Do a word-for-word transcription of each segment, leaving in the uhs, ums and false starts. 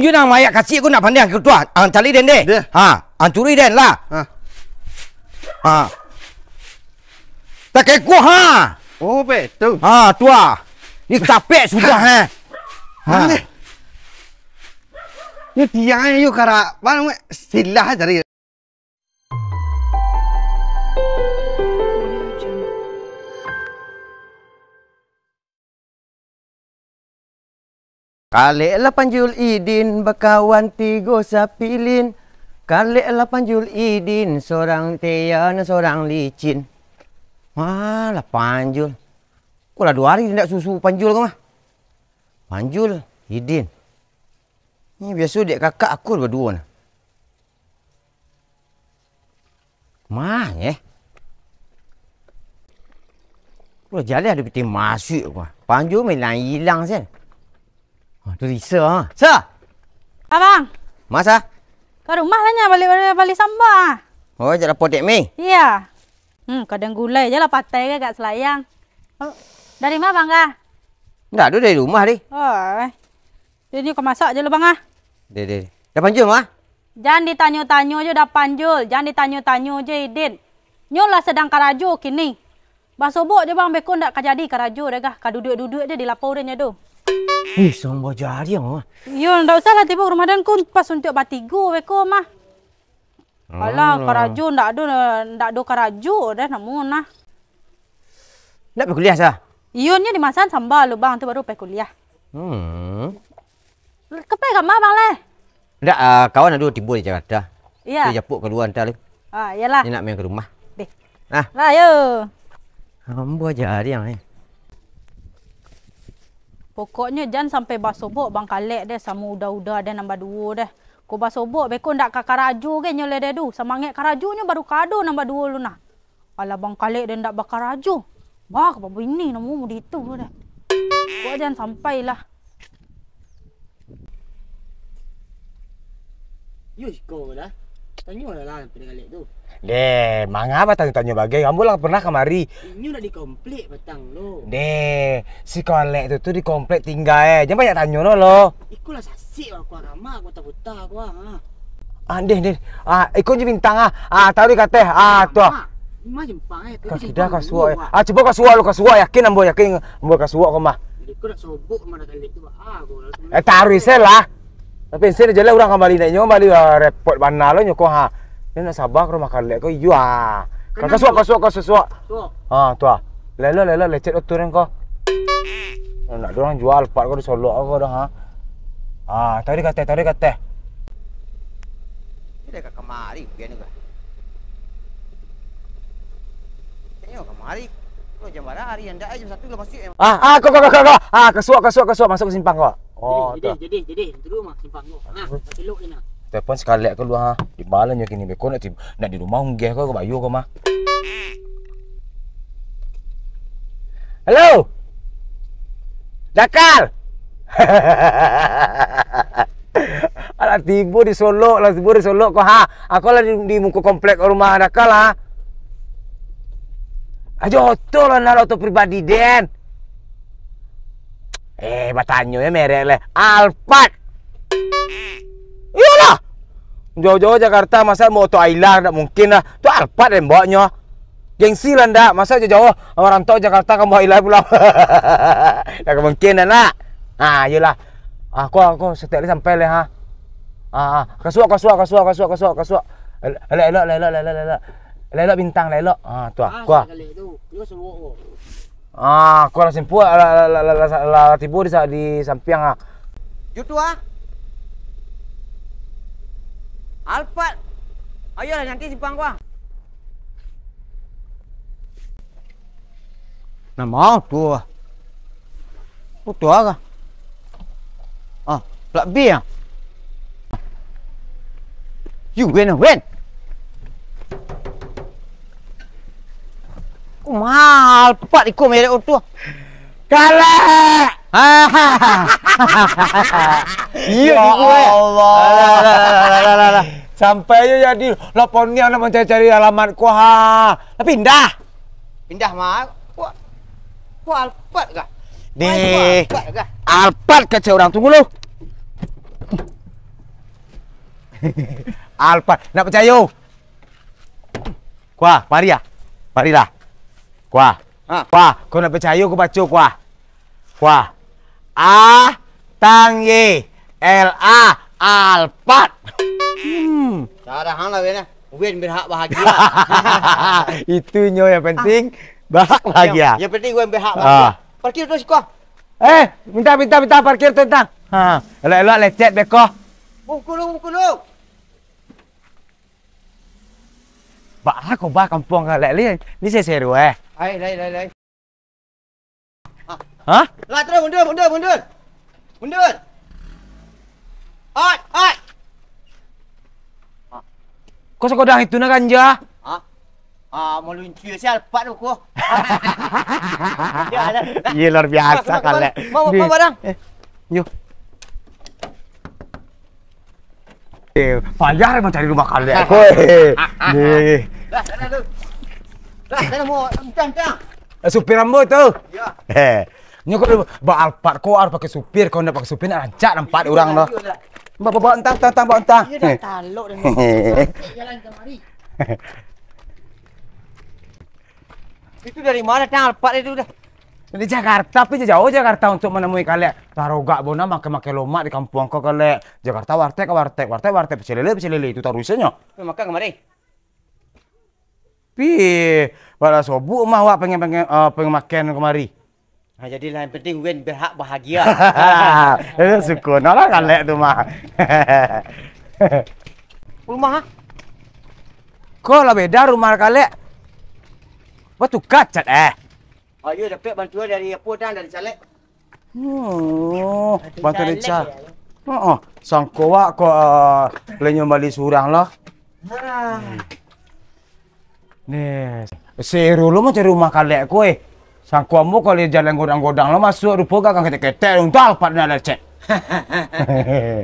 Tu nan mayak kacik ko nak pandai angku tu ah. Ah, cari den deh. Deh. Ha, ancuri den lah. Ha. Ha. Takekuah ha. Oh, betul. Ha, tu ah. Ni capek sudah eh. Ha. Ni tiang yo karak, silah cari. Kaleklah Panjul Idin, bakawan tigo sapilin. Kaleklah Panjul Idin, sorang teya nan sorang licin. Malah Panjul. Ko lah duo ari indak susu Panjul ko mah. Panjul, Idin. Ni biaso dek kakak aku baduo nah. Mah, eh. Udah jaleh ado pitih masuak ko. Panjul main ilang-ilang sen. Ha, tu Risa ha. Sa! Abang. Masa? Ka rumah lah nyo bali, bali, bali samba. Oh, jak lapor dek Mei? Iya. Hmm, kadang gulai je lah patai ke agak selayang. Oh, dari ma Bang ka? Ndak ado dari rumah deh. Oh, eh. Jadi ka masak je lah Bang ah. Deh, deh. Dah Panjul mah? Jan ditanyo-tanyo jo dah Panjul, jan ditanyo-tanyo jo Idin. Nyo lah sadang karajo kini. Basobok jo Bang, beko ndak ka jadi karajo deh gah, ka duduak-duduak je di lapau deh nyo tu. Ih, samba jariang ah. Iyo, ndak usah lah tibo rumah den, kun pas untuak batigo beko mah. Alah, karajo ndak ado, ndak ado karajo deh namun nah. Ndak pai kuliah sa? Iyo, nyo dimasan samba lu Bang, tu baru pai kuliah. Hmm. Ka pai ka ma Bang leh? Ndak, ah, kawan ado tibo di Jakarta. Iya. Sa japuik kalua anta lu. Ah, iyalah. Ni nak main ka rumah. Deh. Ah. Lah yo. Ambo jariang eh. Pokoknyo jan sampai basobok Bang Kalek deh samo uda-uda deh nan baduo deh. Ko basobok beko ndak ka karajo ge nyo leh deh du. Samangek karajonyo baru ka ado nan baduo lu nah. Alah Bang Kalek deh ndak bakarajo. Bah, ka babini namo ditu deh. Ko jan sampai lah. Yo siko dah. Tanyo lah lah pada galek tu. Deh, manga batanyo-tanyo bagai. Ambo lah pernah kamari. Inyo nak di komplek batang lo. Deh, si Kalek tu tu di komplek tingga eh. Jan banyak tanyo no lo. Iko lah sasik aku agama aku tak buta aku ah. Ah, deh, deh. Ah, iko je bintang ah. Ah, taruh di kateh. Ah, tu ah. Mah simpang eh. Ka kida ka suok eh. Ah, cubo ka suok lo, ka suok, yakin ambo, yakin ambo ka suok ko mah. Jadi ko nak sobok mah nak galek tu ah. Eh, taruh isen lah. Tapi isen je lah urang kambali naiknyo, kambali ah, repot bana lo nyo ko ha. Nyo nak saba ka rumah Kalek ko iyo ah. Ka suok, ka suok, ka suok. Ha, tu ah. Lelo, lelo, lecet oto den ko. Nak dorang jual Alphard ko disolok ko dah ha. Ah, taruh di kateh, taruh di kateh. Dia dah kamari, bukan juga. Tengok kamari. Kalau jam bara hari yang dah jam satu lah masuk. Ah, ah, ko, ko, ko, ko, ko. Ah, ka suok, ka suok, ka suok, masuk ka simpang ko. Oh, jadi, tu. Jadi, jadi, jadi, dulu mah simpang ko. Nah, elok ni nah. Telepon si Kalek kalua ha. Di bala nyo kini beko nak di, nak di rumah unggeh ko ka bayo ko mah. Halo. Dakal. Alah tibo disolok, lah tibo disolok ko ha. Ako lah di, di muko komplek rumah Dakal ha. Ajo oto lah nak oto pribadi den. Eh, batanyo yo merek leh. Alphard. Iyolah. Jauh-jauh Jakarta, masa mau oto Ayla, ndak mungkin lah. Tu Alphard den bawaknyo. Gengsi lah ndak, masa jauh-jauh marantau Jakarta ka bawa Ayla pulang. Ndak mungkin lah nak. Ha, iyolah. Ah, ko, ko, setiap hari sampai leh ha. Ah, ah. Ka suok, ka suok, ka suok, ka suok, ka suok, ka suok. Elok, elok, elok, elok, elok, elok. Elok, elok bintang, elok, elok. Ah, tu ah. Ah, ko ah. Sakali tu. Yo suok ko. Ah, ko lah simpang, lah, lah, lah tibo di sa-, di sampiang, ah. Jutu, ah. Alphard. Ayolah, nanti simpang ko, ah. Nah, mau tu, ah. Oh, tu, ah. Ah, plat B, ah. Yu, Wen, Wen. Ko mahal pat iko merek oto. Kalek! Iyo, ya iko, eh. Allah. Alah, alah, alah, alah, alah. Sampai aja jadi lapor ni anak mencari-cari alamat ko, ha. Tapi indah. Pindah mah. Ko, ko Alphard kah? Deh. Ko Alphard kah? Alphard kecek urang, tunggu lu. Alphard, nak picayo? Kuah, mari ah. Marilah. Kuah. Ha. Kuah, kau nak picayo kau baco kuah. Kuah. A, tang Y, L A, Alphard. Hmm. Salah lah, Wen, ah. Wen berhak bahagia. Itu nyo yang penting, berhak bahagia. Yang, yang penting Wen berhak bahagia. Ah. Parkir tu siko. Eh, minta, minta, minta parkir tu, minta. Ha, elok-elok lecet beko. Bungkulu, bungkulu. Baa ko ba kampuang ka lek li, ni seseru, eh. Ai, lai, lai, lai. Hah? Lah, terus mundur, mundur, mundur. Mundur. Oi, oi. Kok sagodang itu nak ganja? Hah? Ah, mau lucu sial, Pak tu ko. Iya, luar biasa, Kalek. Mau, mau, mau, barang. Eh, yo. Eh, payah emang cari rumah Kalek ko, eh. Dah, sana tu. Dah, sana mau, entah, entah. Eh, supir ambo tu. Ya. Eh, nyo kalau ba Alphard ko harus pakai supir, kalau ndak pakai supir nak rancak nampak urang tu. Bawa, bawa entah, entah, entah, bawa entah. Iya, dah talok dah. Jalan kemari. Itu dari mana tang Alphard itu dah? Dari Jakarta, tapi jauh Jakarta untuk menemui Kalek. Tarogak bona makan-makan lomak di kampuang ko, Kalek. Jakarta warteg ka warteg, warteg warteg, pecel lele pecel lele, itu taruih nyo. Makan kemari? Pi, pada sobuk mah awak pengen, pengen, eh, pengen makan kemari. Nah, jadilah yang penting Wen berhak bahagia. Eh, syukur no lah Kalek tu mah. Rumah, ah? Ko lah beda rumah Kalek. Wah, tukar cat, eh. Oh, iyo, dapek bantuan dari apo tang, dari caleg? Oh, bantuan dari caleg. Heeh, sangko wak ko, ah, lai nyo bali surang lah. Nah. Nih, seru lo mancari rumah Kalek ko, eh. Sangko ambo kalau jalan godang-godang lo masuk, rupo gagang ketek-ketek, untal pat nak lecet.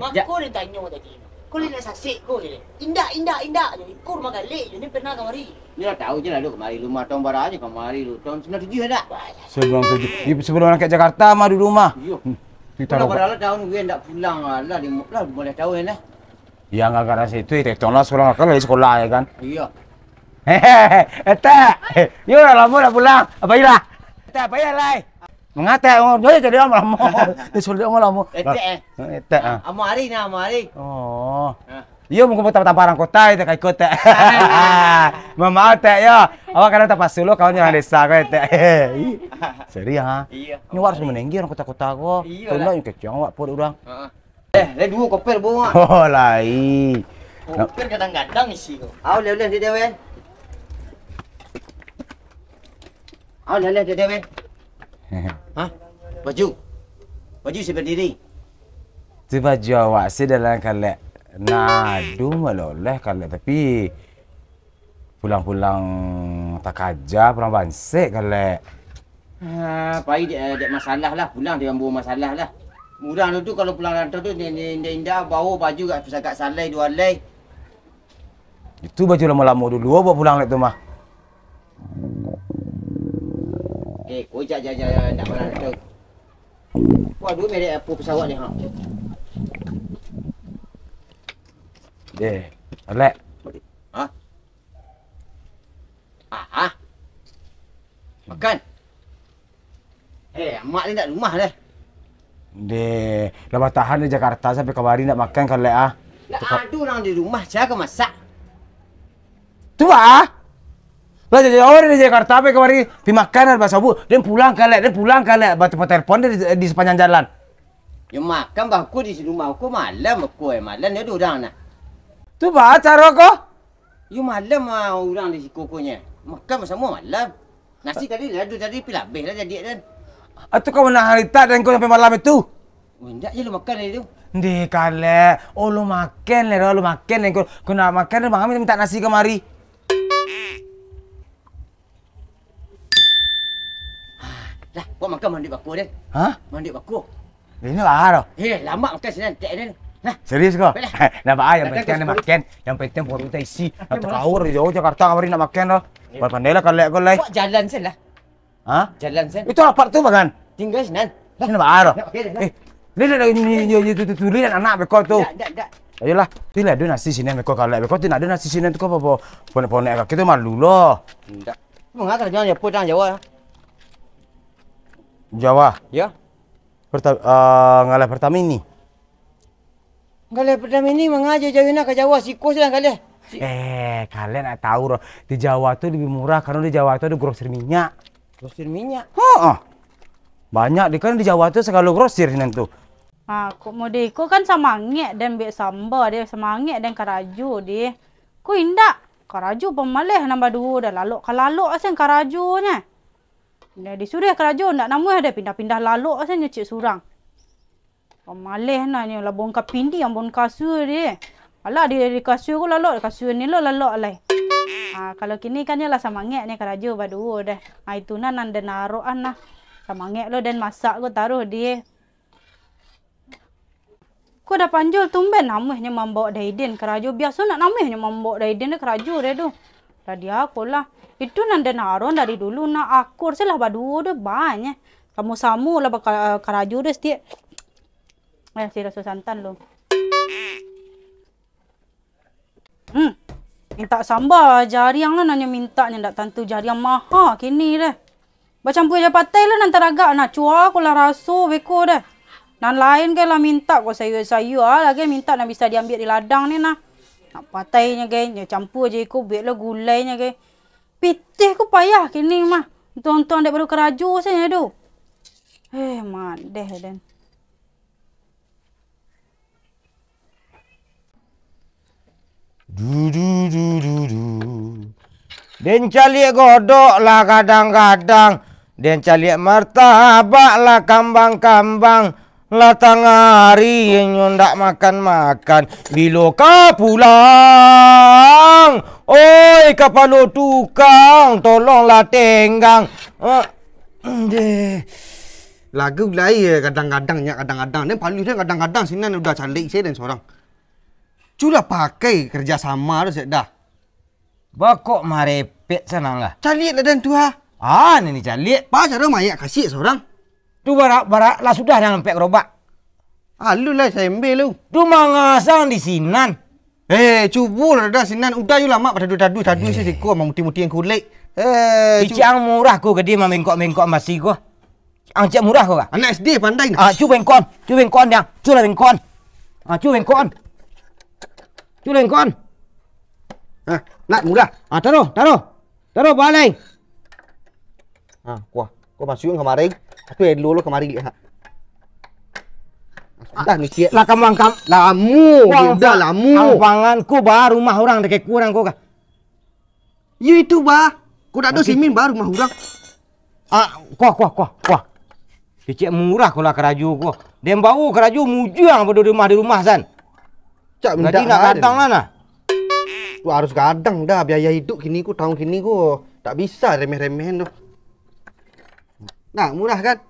Mako ditanyo tadi. Ko lai nak sasek ko je. Indak, indak, indak je. Iko rumah Kalek je, ni pernah kamari. Ni lah tahu je lah, duk kamari rumah tahun bara je, kamari lu tahun sembilan tujuh ada. Sembilan tujuh. Di sebelum nak ke Jakarta mah dulu mah. Iyo. Hmm. Kita Kalau rokok. Bara lah tahun gue ndak pulang lah, lah, di, lah, boleh tahu ya, nah. Yang agak rasa itu, itu lah sekolah, kan lagi sekolah ya kan. Iyo. Hehehe, etek. Yo, lah lama dah pulang. Apa ilah? Etek, apa ya, Lai? Mangatek, oh, jadi, jadi lama-lama. Dia suruh dia lama-lama. Etek, eh? Etek, ah. Amo Ari nah, Amo Ari. Oh. Ah. Iyo, mungkin tampang-tampang urang kota, etek, ka ikut, etek. Mamaaf, etek, yo. Awak kadang tapaksa lo kawan urang desa ko, etek. Serius, ha? Iyo. Ni awak harus maninggi urang kota-kota ko. Iyo lah. Tolak yang kecil awak buat urang. Heeh. Eh, lai duo kopel bawa. Oh, lai. Kopel kadang-kadang isi ko. Au, lai, lai, dek, dek, Wen. Au, lai, lai, dek, dek, Wen. Hah? Baju? Baju si badiri? Tu baju awak si dalam Kalek. Nah, aduh, maloleh Kalek, tapi pulang-pulang takaja, pulang bansek Kalek. Ah, pai dek, dek masalah lah, pulang dek ambo masalah lah. Urang tu, tu kalau pulang rantau tu, ni, ni, indak-indak bawa baju gak pusaka salai, duo alai. Itu baju lamo-lamo dulu, bawa pulang lek tu mah. Eh, kocak jaja ndak marantau. Waduh, merek apa pesawat ni, ha? Deh, Kalek. Hah? Ah. Makan. Eh, amak ni ndak rumah deh. Deh, lah batahan di Jakarta sampai kamari ndak makan Kalek ah. Ndak ado urang di rumah, sia ka masak? Tu ah. Lah jauh dari Jakarta sampai kamari, pi makan lah basobok. Den pulang Kalek, den pulang Kalek. Batu telepon di, di sepanjang jalan. Yo makan bako di rumah ko malam ko, eh, malam ni ado urang nah. Tu ba caro ko? Yo malam, ah, urang di siko ko nyo. Makan basamo malam. Nasi tadi lah, ado tadi, pi labeh lah jadi kan. Atu kau manahan litak dan kau sampai malam itu? Oh, indak je lu makan tadi tu. Ndeh, Kalek. Oh, lu makan le, lu makan le. Kau, kau nak makan, lu makan minta nasi kamari. Lah, buat makan manduik bako deh. Hah? Manduik bako. Ini lah, doh. Eh, lamak makan sinan, tek ni. Nah. Serius kau? Baiklah. Nah, bah, yang penting makan. Yang penting perut kita isi. Atau kau dari jauh Jakarta kamari nak makan doh. Pandai lah Kalek kau lai. Buat jalan sen lah. Hah? Jalan sen. Itu apa tu makan? Tinggal sinan. Lah. Ini bah, doh. Nak pakai dah, lah. Eh, ni, ni, ni, ni, ni, tu, tu, tu, lihat anak beko tu. Ndak, ndak, ndak. Ayolah, tu lah ado nasi sinian beko kalek. Beko tu nak ado nasi sinian tu ko apo-apo. Ponek-ponek kaki tu malu lo. Indak. Manga karajo Japo tang Jawa? Jawa. Ya. Perta-, eh, ngaleh Pertamini. Ngaleh Pertamini manga jauah-jauah nak ka Jawa, siko silang kaleh. Si- Eh, kalian nak tahu, Ro. Di Jawa tu lebih murah karena di Jawa tu ada grosir minyak. Grosir minyak? Heeh. Banyak di, kan di Jawa tu segalo grosir sinan tu. Ha, kok mode iko kan samangek den bek samba deh, samangek den karajo deh. Ko indak, karajo pamaleh nan baduo dah, lalok ka lalok asen karajonyo. Dah disuruah karajo, ndak namuah deh, pindah-pindah lalok asen nyo cek surang. Pamaleh nah nyo, lah bongka pindi, ambon kasua deh. Alah di, di kasua ko lalok, kasua ni lo lalok alai. Ha, kalau kini kan nyo lah samangek ni karajo baduo deh. Ha, itu nah nan den arokan nah. Samangek lo den masak ko taruh deh. Ko dah panjul tumben namuahnyo mambawok Daiden karajo. Biaso nak namuahnyo mambawok Daiden deh karajo deh tu. Lah dia ko lah. Itu nan den aron dari dulu nak akur se lah baduo deh banyak. Samo-samo lah baka-, karajo deh setiap. Eh, si raso santan lo. Hmm. Mintak samba jariang lah nanyo mintak nyo ndak tantu jariang maha kini deh. Bacampua jo patai lah nan taragak, nah cua ko lah raso beko deh. Nan lain kan lah mintak ko sayua-sayua, ah, lagi mintak nan bisa diambiak di ladang ni nah. Nak patai nyo gai, nyo campua jo iko buek lo gulai nyo gai. Pitih ko payah kini mah. Untuang-untuang dek baru karajo sajo tu. Eh, madeh den. Du, du, du, du, du. Den caliak godok lah gadang-gadang, den caliak martabak lah kambang-kambang, lah tangah ari inyo ndak makan-makan, bilo ka pulang? Oi, kapalo tukang, tolonglah tenggang. Eh, deh. Lagu lai gadang-gadang nyo, gadang-gadang. Den palu den gadang-gadang sinan udah caliak se den sorang. Culah pakai kerja sama tu, Sekda. Bakok marepek sanang lah. Caliak lah den tu ha. Ah, ni caliak. Pa caro mayak kasik sorang. Tu barak-barak lah sudah dah nampek gerobak. Alun lah sembel lu. Tu mangasang di sinan. Eh, cubo lah dah sinan. Udah yo lamak pataduah-taduah, taduah si siko mamuti-muti yang kulik. Eh, cu- Icang murah ko gede mambengkok-bengkok masi ko. Ang cek murah ko kah? Anak S D pandai nah. Ah, cu bengkon, cu bengkon yang, cu lah bengkon. Ah, cu bengkon. Cu bengkon. Ah, nak murah. Ah, taruh, taruh. Taruh balai. Ah, kuah. Kau masukin kamari. Aku elo lo kamari. Ha. Dah ni cik. Lah kamu angkam. Lamo, udah lamo. Ampangan ko ba rumah urang dek kurang ko kah? Yo itu, bah. Ko dak ado simin, bah, rumah urang. Ah, kuah, kuah, kuah, kuah. Kecek murah ko lah karajo ko. Den bawo karajo mujang pado rumah di rumah san. Cak mintak nak gadang lah nah. Tu harus gadang dah, biaya hidup kini ko, tahun kini ko. Tak bisa remeh-remehan tu. Nah, murah kan?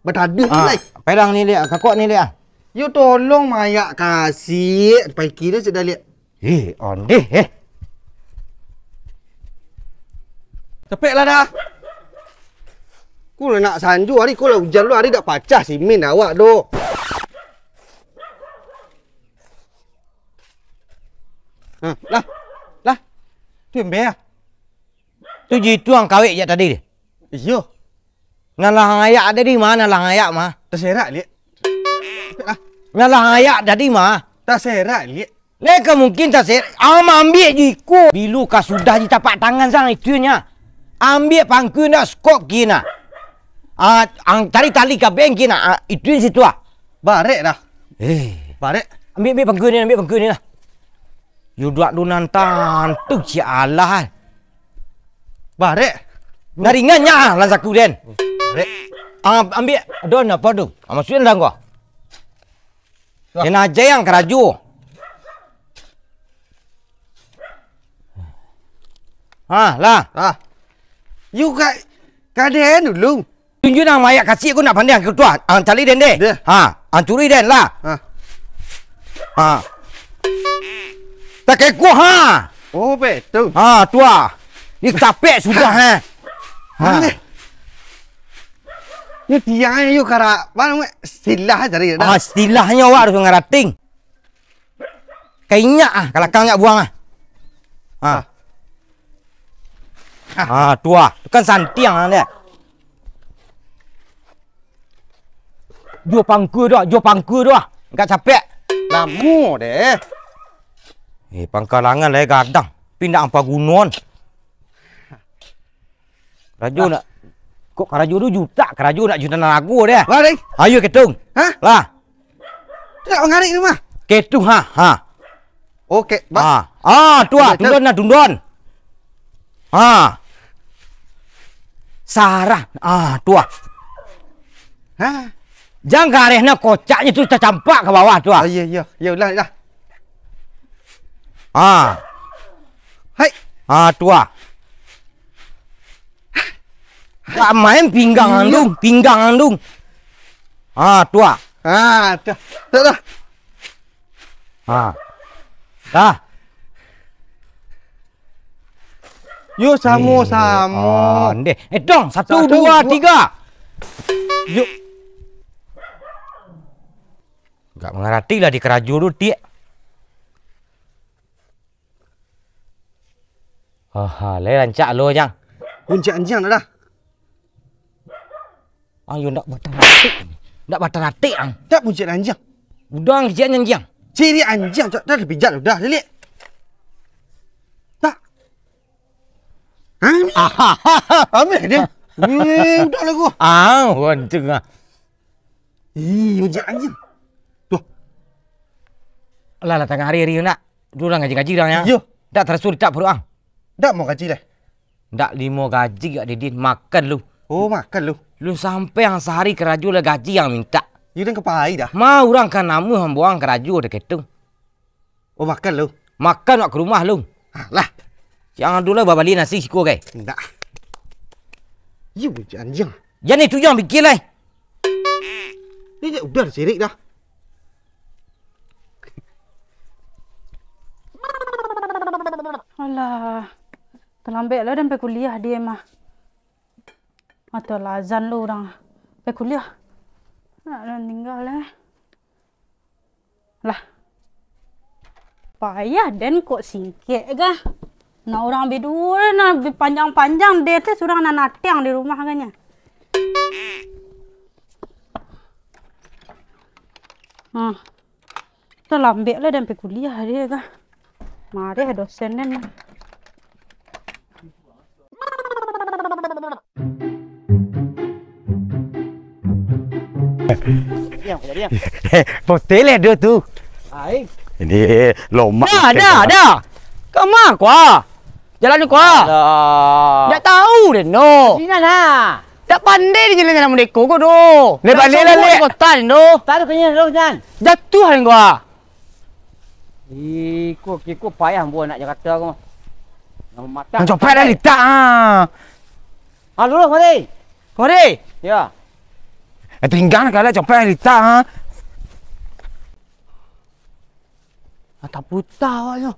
Bataduh ah, lai. Pelang ni liak, kakok ni liak ah. Yo tolong mayak kasik, paiki dah sudah liak. Eh, ondeh eh. Capek lah dah. Ku lah nak sanju hari, ku lah ujan lu hari dak pacah simin awak doh. Ha, lah. Lah. Tu ember ah. Tu jitu ang kawek jak tadi deh. Iyo. Nan lah ngayak tadi mah, nan lah ngayak mah. Taserak, Liak. Lah. Nan lah ngayak tadi mah. Taserak, Liak. Leka mungkin taserak. Am ambiak jo iko. Bilo ka sudah di tapak tangan sang itunyo. Ambiak pangkun dah skop kina. Ah, ang cari tali ka bengkina. Ah, itu di situ ah. Barek dah. Eh. Barek. Ambiak, ambiak pangkun ni, ambiak pangkun ni lah. Yuduak tu nan tantu si alah. Barek. Naringannyo ah, lan saku den. Barek. Ah, ambiak don apa tu? Ah, masukin dalam ko. Wah. Den aja yang karajo. Ha, lah. Ah. Yu ka, ka den dulu. Tunjuk nang mayak kasik ko nak pandai angku tu ah. Ang cali den deh. Deh. Ha, ang curi den lah. Ha. Ha. Takekok ha. Oh, betul. Ha, tu ah. Ni capek sudah ha. Ha. Ni tiang yo karak, apa nama? Silah cari dah. Ah, silahnyo awak harus ngarating. Ka inyak ah, ka lakang inyak buang ah. Ha. Ah. Ah, tu ah. Tu kan santiang ah, deh. Juo pangka tu ah, juo pangka tu ah. Agak capek. Lamo deh. Eh, pangka langan lai gadang. Pindah ampa gunuan. Karajo nak, kok karajo tu jutak, karajo nak juta narago deh. Lah, deh. Ayo, ketung. Hah? Lah. Tu nak mangarik tu mah. Ketung, ha, ha. Oke, Bang. Ah, ah, tu ah, Betul. Tundon nah, tundon. Ah. Sarah, ah, tu ah. Hah? Jan gareh nah kocaknyo tu tacampak ka bawah tu ah. Oh, iya, iya. Ya, ulang, ulang. Ah. Hai. Ah, tu ah. Dak main pinggang Iya. andung, pinggang andung. Ah, tu ah. Ah, tu. Tu, tu. Ah. Dah. Yo, samo-samo. Eh, ondeh. Eh, dong. Satu, Satu, dua, dua. tiga. Yo. Gak mangarati lah di karajo tu, Tik. Aha, lai rancak lo, Jang. Puncak anjiang dah. Ayo, ndak bataratik. Ndak bataratik, ang. Tak puncak anjiang. Udah, ang, kecil anjiang. Ciri anjiang, tak, tak dipijak udah, lihat. Tak. Hah? Ambil dia. Eh, udah lah gua. Ah, wancung ah. Ih, puncak anjiang. Tuh. Lah, lah tangah hari-hari nak. Dulu lah ngaji-ngaji dah, ya. Iyo. Ndak taraso tak paruik ang. Ndak mau kaji deh. Ndak limo gaji gak Didin, makan lu. Oh, makan lu. Lu sampai ang sahari karajo lah gaji ang mintak. Iyo, den kapai dah. Ma urang ka namuah ambo ang karajo dek itu. Oh, makan lu. Makan wak ka rumah lu. Alah. Siang dulu lah babali nasi siko kai. Ndak. Iyo, anjiang. Jan itu jan pikir lai. Ni dah udah sirik dah. Alah, talambek lah den pai kuliah dia mah. Atau lah azan lu urang pai kuliah. Nak lah tinggal eh. Lah. Payah den kok singkek gah. Nak urang biduo, nak panjang-panjang, den teh surang nan ateng di rumah gahnya. Nah. Talambek lah den pai kuliah dia kah. Marah dosen den. Diam, diam. Potel lah dia tu. Ai. Ini lomak. Dah, dah, dah. Kama kau? Jalan ni kau? Alah. Ndak tahu deh, no. Sini nah. Ndak pandai di jalan-jalan mudeko ko doh. Ni balik lah, Lek. Kota ni doh. Tak ada kena doh, Jan. Jatuh ni gua. Iko, iko payah buah nak Jakarta ko. Nak matah. Mancopet dah litak ah. Ah, lurus mari. Mari. Ya. Eh, pinggang kalau copet litak ah. Ah, taputa awaknyo.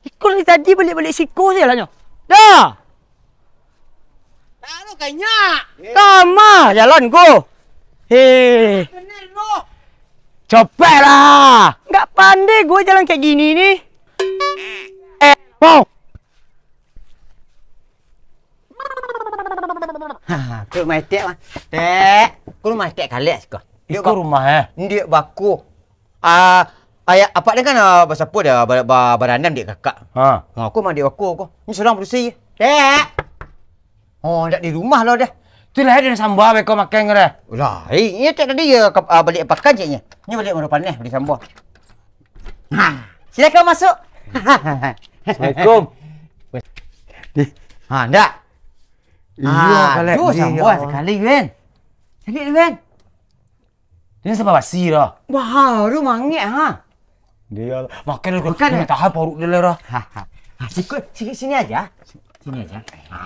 Iko dari tadi baliak-baliak siko sajo jalananyo. Dah! Taruh kanyak! Kama jalan ko! Heh! Bener tu! Copetlah! Nggak pandai gue jalan kayak gini nih. Eh, mau! Ha, ko rumah etek mah. Tek, ko rumah etek kalek siko. Iko rumah, eh? Ndak bako. Ah, ayak apak ni kan, ah, basapo dia, ba-, ba-, baranam dek kakak. Ha. Ha, ko mah dek bako ko. Ni surang padusi. Tek. Oh, ndak di rumah lo deh. Tu lah dia samba beko makan ko deh. Lah, eh, inyo tek tadi ya, ka-, ah, baliak pakan ceknyo. Ni baliak mano paneh bali samba. Ha, silakan masuk. Assalamualaikum. Ha, ndak. Iyo, ah, kalek. Tu sambal sakali, Wen. Sakali, Wen. Ini sambal basi dah. Baru mangek, ha. Dia makan dulu. Makan, tahan paruik dia lah. Ha, ha. Ha, sikit, sikit sini aja. Sini aja. Ha.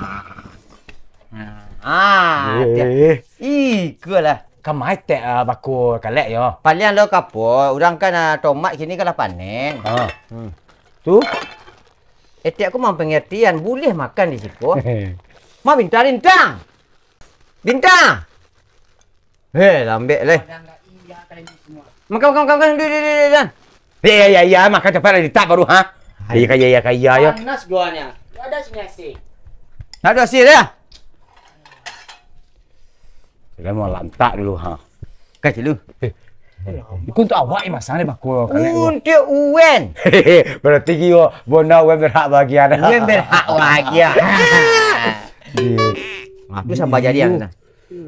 Ha, eh. Iko lah. Kamai tek, ah, bako kalek yo. Paliang lo kapo, urang kan, ah, tomat kini kan lah panen. Ha. Hmm. Tu? Etek aku mang pengertian, buliah makan di siko. Ma Bintang, Bintang! Bintang! Heh, lambek leh. Makan, makan, makan, makan. Duh, duh, duh, duh, duh. Ya, ya, ya, ya, makan cepat lah, ditak baru, ha? Iya, kaya, iya, kaya, ya. Panas guanya. Nggak ada sini AC. Nggak ada AC, ya? Kita mau lantak dulu, ha. Kasih dulu. Eh, itu untuk awak yang masang ni, bakul. Untuk Uwen. Berarti kio, bona Uwen berhak bahagia dah. Uwen berhak bahagia. Iya. Aku sabar jadi, iya. Nah.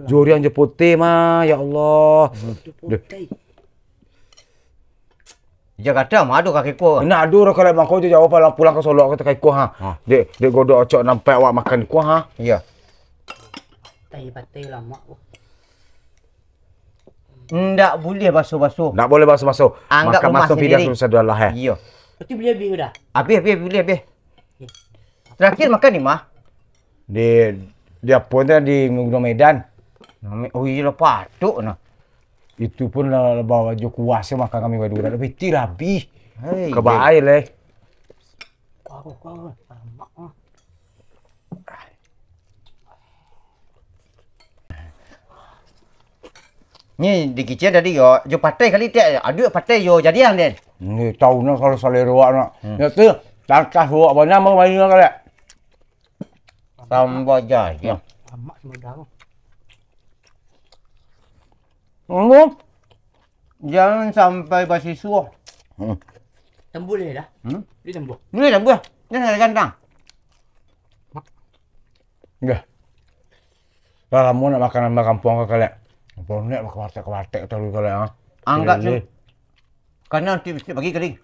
Joriang jo poteh mah, ya Allah. Duh. Di Jakarta mah ado kakek ko. Nak ado urang kalek mangko jo jauah pulang, pulang ka Solok ka kakek ko, ha. Ha. Dek, dek Godok Ocok nampak awak makan ko, ha. Iya. Patai-patai lamak ko. Ndak buliah baso-baso. Ndak buliah baso-baso. Anggap makan rumah maso sendiri. Pilihan susah adalah, eh. Iya. Berarti beli habis dah? Habis, habis, beli habis. Terakhir makan di mana? Di, di apa tu, di Gunung Medan. Name-, oh iya lah, patok nah. Itu pun lah, lah bawa jo kuah se makan kami berdua. Dah piti lah habis. Hei, ka baai leh. Kuah, kuah, kuah. Ni dikicil tadi yo, jo patai kali tek, aduak patai yo jadian den. Ni tahu nak kalau salero awak nak. Hmm. Ya tu, tangkas awak banyak mau main kalek. Tambah jadian. Nah. Amak Sumedang. Hmm. Jangan sampai basisuo. Hmm. Tembuh deh dah. Hmm? Dia tembuh. Ni tembuh. Ni nak gantang. Dah. Lah lamo nak makan nambah kampuang ka kalek. Kampuang ni ka warteg-warteg tahu kalek, ha. Anggap tu. Karena nanti mesti pagi kering.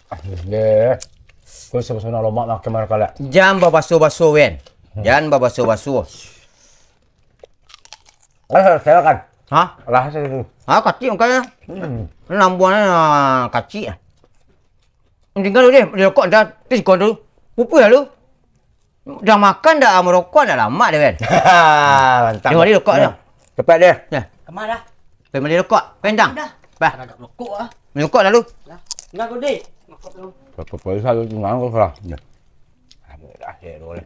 Ah, deh. Kau sama-sama lomak makan marah kalek. Jan babaso-baso, Wen. Hmm. Jan babaso-baso. Lah, silakan. Hah? Lah, saya tu. Ah, kacik makanya. Hmm. Lambuannya, ah, kacik. Tinggal dulu deh, di rokok dah, terus kau dulu. Pupus lalu. Dah makan, dah merokok, dah lamak deh, Wen. Mantap. Tengok dia rokok dah. Cepat dia. Ya. Kemana dah? Pergi beli rokok, kencang. Dah. Bah. Agak rokok ah. Beli rokok lalu. Dah. Enggak, kau deh. Rokok tu. Rokok polisi lalu tu, nggak, kau salah. Ya. Alhamdulillah, ya, boleh.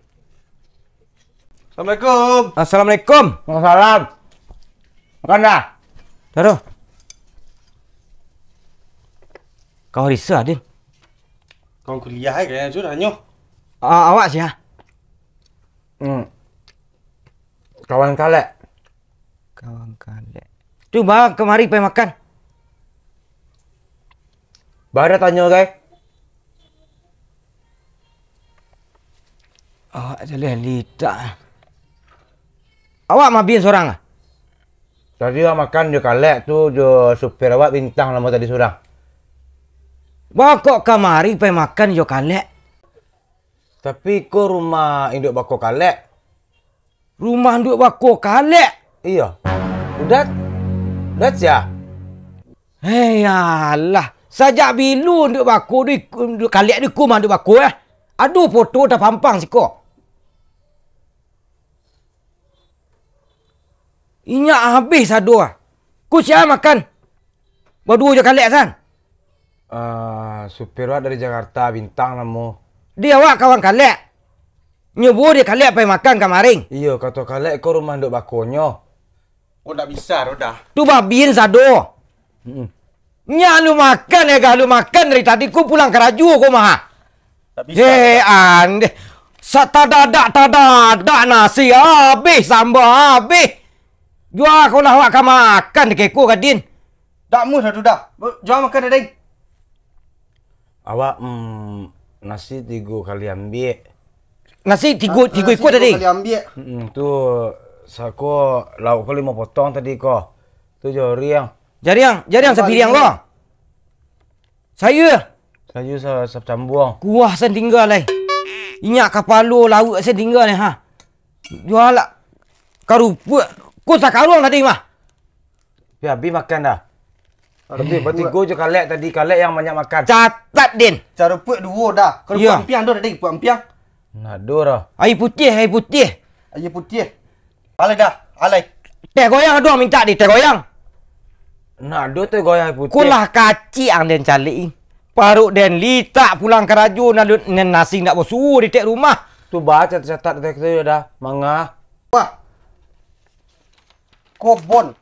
Assalamualaikum. Assalamualaikum. Waalaikumsalam. Makan dah? Taruh. Kau Risa, Din? Kau kuliah, eh, kayaknya sudah nyoh. Ah, awak sia? Hmm. Kawan kalek. Kawan kalek. Tu, ba, kamari pai makan. Ba, ada tanyo, gai. Awak jaleh litak. Awak mabin sorang ah? Tadi awak makan jo kalek tu, jo supir awak Bintang namo tadi surang. Ba kok kamari pai makan jo kalek? Tapi ko rumah induak bako kalek. Rumah induak bako kalek? Iyo. Udat? Udat sia? Hei, alah. Sajak bilo induak bako tu, induak kalek tu iko mah induak bako, eh? Ado foto tapampang siko. Inyak abih sado ah. Ko sia makan? Baduo jo kalek san? Ah, supir awak dari Jakarta, Bintang namo. Di awak kawan kalek? Nyo bao di kalek pai makan kamarin? Iyo, kato kalek ko rumah induak bakonyo. Oh, ndak bisa doh dah. Tu babin sado. Mm-mm. Nyak lu makan, eh, gah lu makan dari tadi, ko pulang karajo ko mah. Ndak bisa. Hei, andeh. Satadadak-tadadak nasi abih, samba abih. Jua ko lah awak ka makan di keko gadin. Dak mudah tu dah. Jua makan, Ding. Awak, mm, nasi tigo kali ambiak. Nasi tigo, tigo iko tadi? Nasi tigo kali ambiak. Mm, tu sako lauk ko limo potong tadi ko. Tu jariang. Jariang, jariang sapiriang ko. Sayua. Sayua sa-, sacambuang. Kuah san tingga lai. Inyak kapalo lauak san tingga lai, ha. Jua lah. Karupuak. Ko sakaruang tadi mah. Tapi abih makan dah. Tapi batigo jo kalek tadi, kalek yang banyak makan. Catat, Din. Carupuak duo dah. Kalau puak ampiang tu tadi, puak ampiang. Nado dah. Aia putiah, aia putiah. Aia putiah. Alai dah, alai. Teh goyang ado mintak di teh goyang. Nado teh goyang aia putiah. Kulah kacik ang den calik. Parut den litak pulang karajo, nan, nan nasi ndak basuo di tek rumah. Tu baca catat tadi tu dah, manga. Wah. Kobon.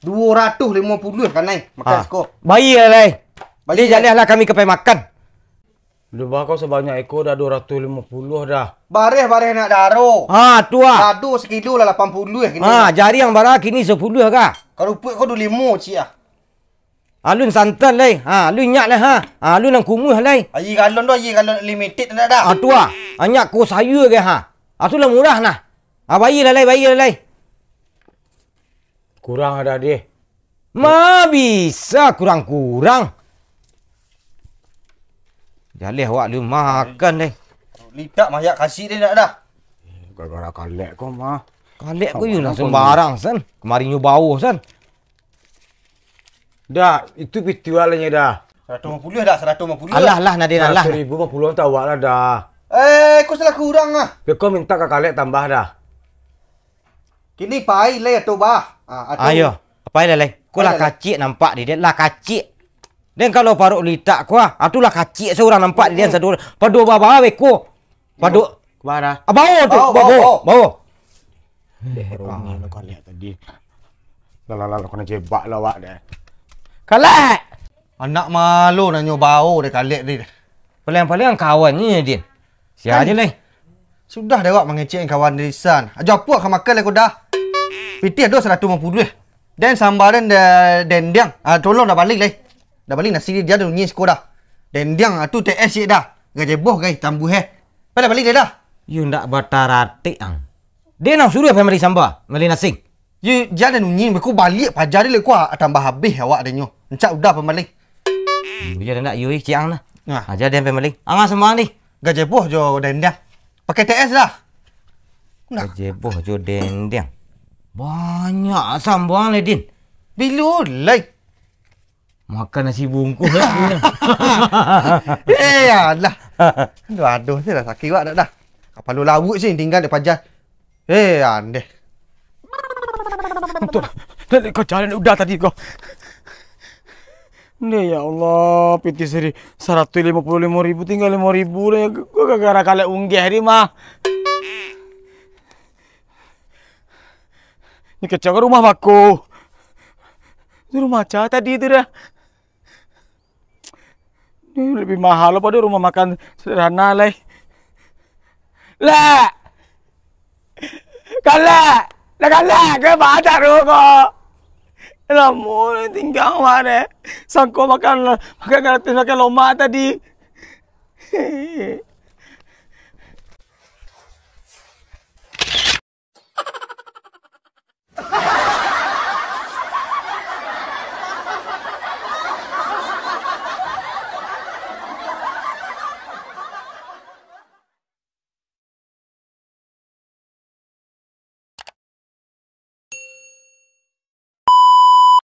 Duo ratuih limo puluah kanai, makan Ah. siko. Bayia lai. Bayia. Jadi, jalehlah kami ka pai makan. Di rumah kau sabanyak iko dah duo ratuih limo puluah dah. Bareh-bareh nak daro. Ha, tu ah. Lado sakilo lah lapan puluah kini. Ha, jariang bara kini sapuluah ka. Karupuak kau duo limo, ciek ah. Alun santan lai. Ha, alun nyak lai ha. Ha, alun nan kumuah lai. Aia galon tu, aia galon limited nak dah. Ha, tu ah. Anyak ko sayua ke ha. Ha, tu lah murah nah. Ha, bayia lah lai, bayia lah lai. Kurang ada deh. Ma bisa kurang-kurang. Jaleh awak lu makan deh. Litak mayak kasih deh nak dah. Gara-gara kalek ko mah. Kalek ko yo lah sembarang san. Kemarin nyo bawo san. Dah, itu piti awak lah nyo dah. Saratus limo puluah dah, saratus limo puluah. Alah lah, Nadin, alah. Saratus ribu limo puluah tu awak lah dah. Eh, ko salah kurang ah. Beko minta ka kalek tambah dah. Kini pai lai atuh bah. Ah, atuh. Ayo, pai lai lai. Ko lah kacik nampak di den, lah kacik. Den kalau paruik litak ko ah, atuh lah kacik surang nampak di den sadonyo. Pado baba beko. Pado. Kemana? Ah, bawo tu, bawo, bawo, bawo. Deh, ah. Lah, lah, lah, kena jebak lah awak deh. Kalek! Anak malo nanyo bawo deh kalek deh. Paling-paling kawan ni, Din. Sia aja lai. Sudah deh awak mangecek kawan di san. Ajo apo ka makan lai ko dah. Pitih ado saratus limo puluah. Den samba den de-, dendiang. Ah, tolong dah bali lai. Dah bali nasi dia dah nunyi siko dah. Dendiang ah, tu T S cik dah. Gajebo gai tambuah eh. Pai dah bali deh dah. Yo ndak bataratik ang. Den nan suruah pai mali samba, mali nasi. Yo, jan den nunyi, beko baliak paja dek ko, ah, tambah abih awak dek nyo. Encak udah pamali. Yo, jan ndak yo, ciang nah. Nah. Aja den pamali. Angah sambang deh. Gajeboh jo dendiang. Pakai T S dah. Nah. Gajeboh jo dendiang. Banyak sambang le, Din. Bilo lai. Makan nasi bungkus lah. Eh, alah. Aduh, aduh, tu dah sakik awak dah, dah. Kapalo lauak sih tinggal di paja. Eh, andeh. Untung dari kau jalan udah tadi kau. Ni ya Allah, pitih seri saratus limo puluah limo ribu, tinggal limo ribu dah. Kau gara-gara kalek unggeh ni mah. Ni kecek rumah bako. Itu rumah aca tadi tu dah. Ni lebih mahal pado rumah makan sederhana lai. Lak! Kalak! Lah kalak ke pacar ko? Lamo lah tinggal awak deh. Sangko makan, makan gratis, makan lomak tadi.